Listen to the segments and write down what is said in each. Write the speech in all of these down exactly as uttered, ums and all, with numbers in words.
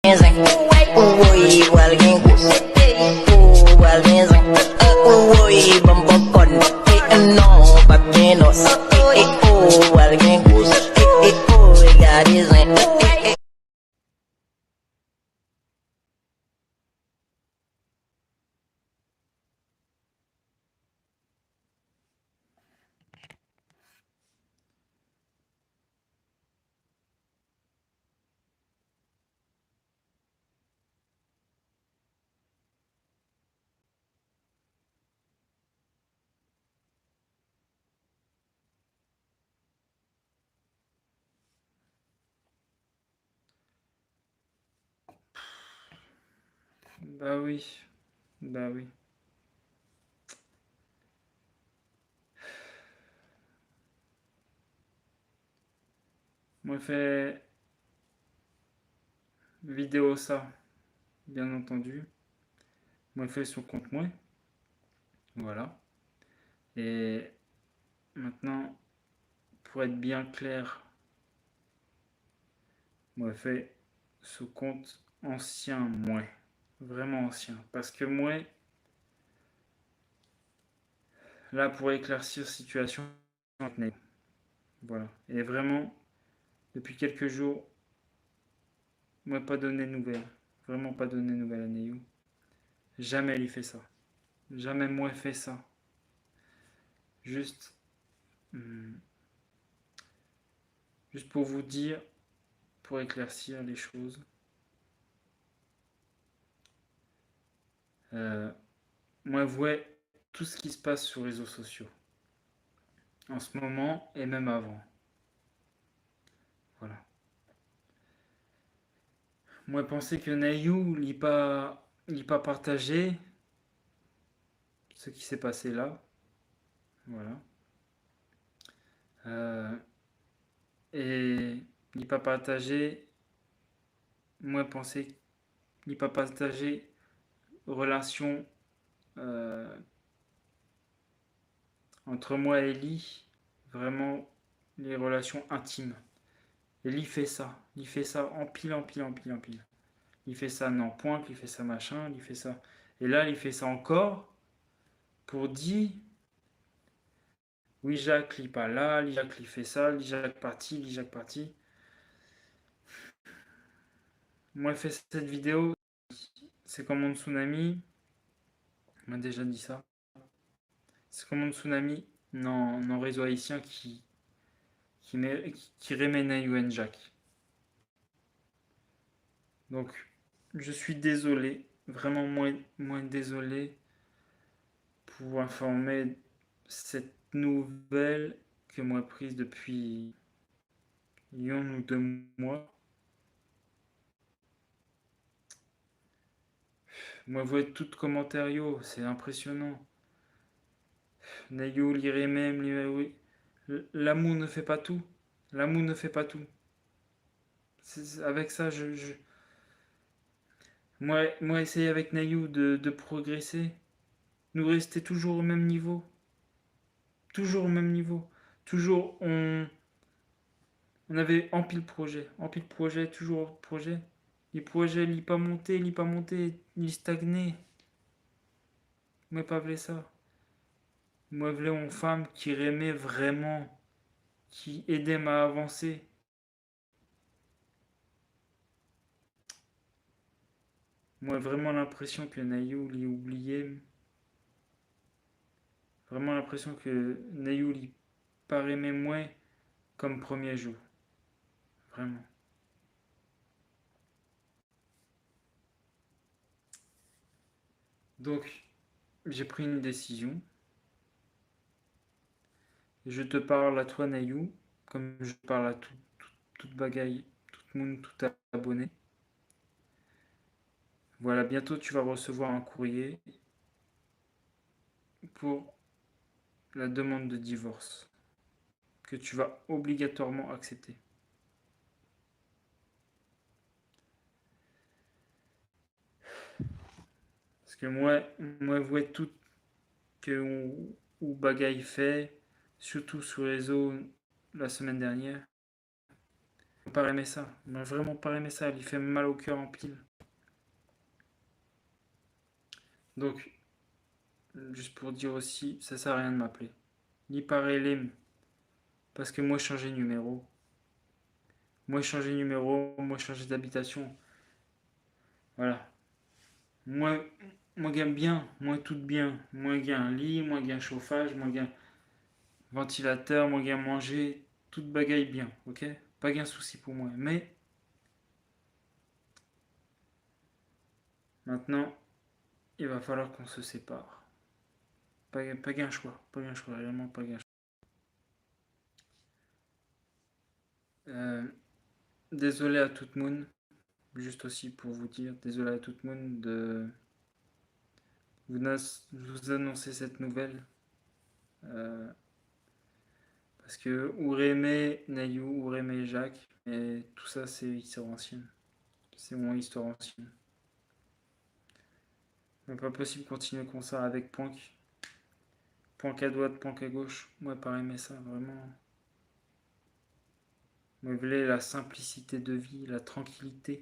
gen zen. Woy, pral gen gwos. Ou pral gen zen. Woy, ban m pòpkòn. Non, p ap gen nòs. Ou pral gen gwos. Gade zen. Bah wi, bah wi. Mwen fè videyo sa, byen antandi. Mwen fè sou kont mwen. Vwala. E mentnan, pou èt byen klè, mwen fè sou kont ansyen mwen. Vrèman ansyen. Paske mwen, la pou eklèsi sitiyasyon ak Nèg. Vwala. E vrèman, depi kèlke jou, mwen pa done nouvèl. Vrèman pa done nouvèl a Neyou. Jamè li fè sa. Jamè mwen fè sa. Jis, hmm, jis pou vou di, pou eklèsi lè choz, euh, mwen vwè tout sa ki se pas sou rezo sosyo an se moman e menm avan. Vwala. Mwen panse ke Neyou, li pa, li pa pataje sa ki se pase la. Vwala. Euh, e li pa pataje, mwen panse, li pa pataje relasyon, euh, ant mwen e li, vrèman, de relasyon entim. E li fè sa, li fè sa anpil, anpil, anpil, anpil. Li fè sa nan prank, li fè sa machin, li fè sa. E la, li fè sa ankò pou di, wi, Jak, li pa la, li, Jak, li fè sa, li, Jak, pati, li, Jak, pati. Mwen fè sèt videyo, se kòm yon tsunami, mwen deja di sa. Se kòm yon tsunami nan, nan rezo ayisyen ki, ki, me- ki, ki renmen Neyou e Jak. Donk, je suis désolé, vrèman mwen, mwen dezole pou enfòme sèt nouvèl ke mwen priz depi yon ou de mwa. Mwen vwè tout kòmantè yo, se enpresyonan. Nèg yo, li renmen m, li, wi. L- L'amour ne fait pas tout. L'amour ne fait pas tout. C'est- c'est- avec ça, je, je- mwen, mwen eseye avèk Neyou de, de progrese. Nou reste toujou o menm nivo. Toujou o menm nivo. Toujou on, on ave anpil pwojè. Anpil pwojè, toujou pwojè. Li pwojè, li pa monte, li pa monte, li stagne. Mwen pa vle sa. Mwen vle yon fanm ki renmen vrèman, ki ede m a avanse. Mwen vrèman lenpresyon ke Neyou li oubliye m. Vrèman lenpresyon ke Neyou li pa renmen mwen kòm premye jou. Vrèman. Donc, j'ai pris une décision. Je te parle à toi, Nayou, comme je parle à tout, tout, tout bagay, tout moun, tout abonné. Voilà, bientôt tu vas recevoir un courrier pour la demande de divorce que tu vas obligatoirement accepter. Paske mwen, mwen vwè tout ke ou, ou bagay fè, sitou sou rezo la semèn dènyè. pa renmen sa. Mwen vrèman pa renmen sa. Li fè m mal o kè anpil. Donk, jis pou di osi, sa sè a ryen de m aple. Li pa rele m. Paske mwen chanje nimewo. Mwen chanje nimewo, mwen chanje dabitasyon. Vwala. Mwen, mwen gen byen, mwen tout byen. Mwen gen li, mwen gen chofaj, mwen gen vantilatè, mwen gen manje, tout bagay byen, oke? Pa gen sousi pou mwen. Men, maintenant, il va falloir qu'on se sépare. Pa gen, pa gen chwa, pa gen chwa, reyèlman pa gen chwa. Euh, désolé à tout moun, juste aussi pour vous dire, désolé à tout moun de vous, nas- vous annoncer cette nouvelle. Euh, paske ou renmen Nayou, ou renmen Jak, men tou sa se istwa ansyen. Se yon istwa ansyen. Men pa posib kontinye konsa avèk prank. Prank adwat, prank agoch. Mwen pa renmen sa, vrèman. Mwen vle la senplisite de vi, la trankilite.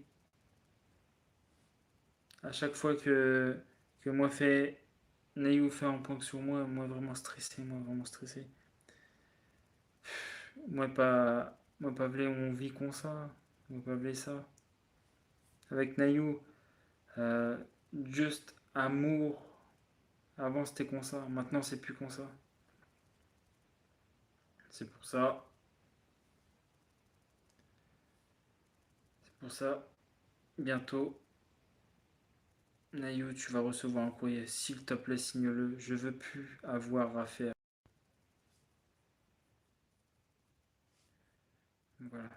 A chak fwa ke, ke mwen fè, Nayou fè yon prank sou mwen, mwen vrèman strese, mwen vrèman strese. Mwen pa, mwen pa vle yon vi konsa, mwen pa vle sa. Avèk Nayou, euh, just amour. Avan, se te konsa. Maintenant, c'est plus konsa. C'est pour ça. C'est pour ça, bientôt, Nayou, tu vas recevoir un courrier. S'il te plaît, signe-le. Je veux plus avoir à faire. Voilà.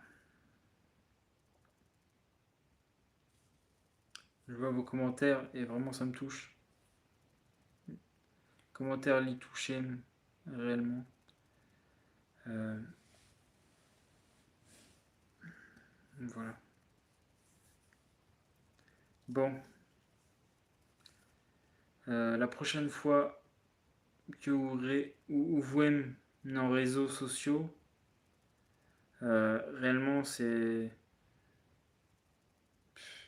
Je vois vos commentaires et vraiment ça me touche. Commentaire li touche m réellement. Euh, voilà. Bon. Euh, la prochaine fois, ke ou, re, ou, ou voye m nan rezo sosyo, euh, reyèlman, se,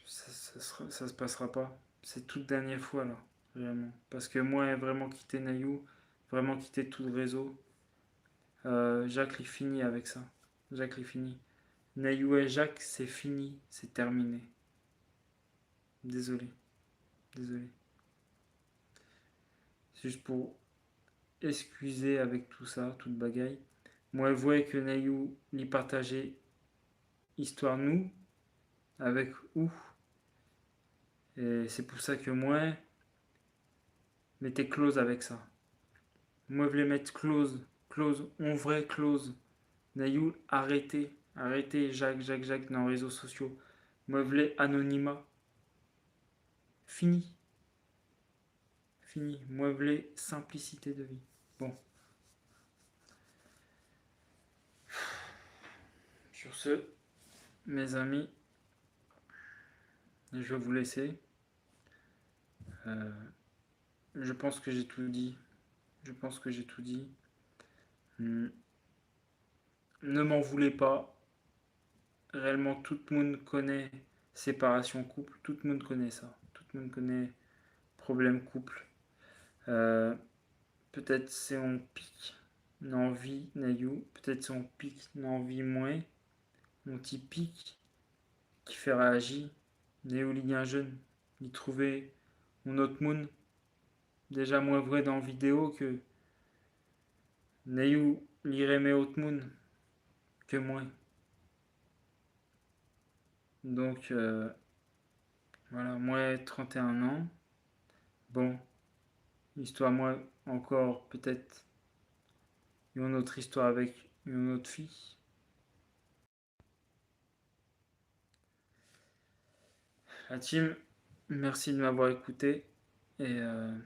sa, sa, sera- ça se passera pas. Se tout dènye fwa la, reyèlman. Paske mwen vrèman kite Nayou, vrèman kite tout rezo. Euh, Jak li fini avèk sa. Jak li fini. Nayou e Jak, se fini, se tèmine. Désolé. Désolé. Se jis pou eskize avèk tou sa, tout bagay. Mwen vwè ke Nayou li pataje istwa nou avèk ou. E se pou sa ke mwen mete close avèk sa. Mwen vle met close, close, yon vrè close. Nayou, arete, arete Jak, Jak, Jak nan rezo sosyo. Mwen vle anonima. Fini. Fini. Mwen vle senplisite de vi. Bon. Sur ce, mes amis, je vais vous laisser. Euh, je pense que j'ai tout dit. Je pense que j'ai tout dit. Hmm. Ne m'en voulez pas. Reyèlman, tout moun konnen separasyon koup. Tout moun konnen sa. Tout moun konnen pwoblèm koup. Euh, petèt se yon pik nan vi Nayou. Petèt se yon pik nan vi mwen. Yon ti pik ki fè reyaji. Nayou li gen jèn. Li twouve yon lòt moun. Deja, mwen vwè nan videyo ke Nayou, li renmen lòt moun ke mwen. Donk, euh, vwala, mwen trannteyen an. Bon, istwa mwen ankò, petèt, yon lòt istwa avèk yon lòt fi. La team, merci de m'avoir écouté et, euh,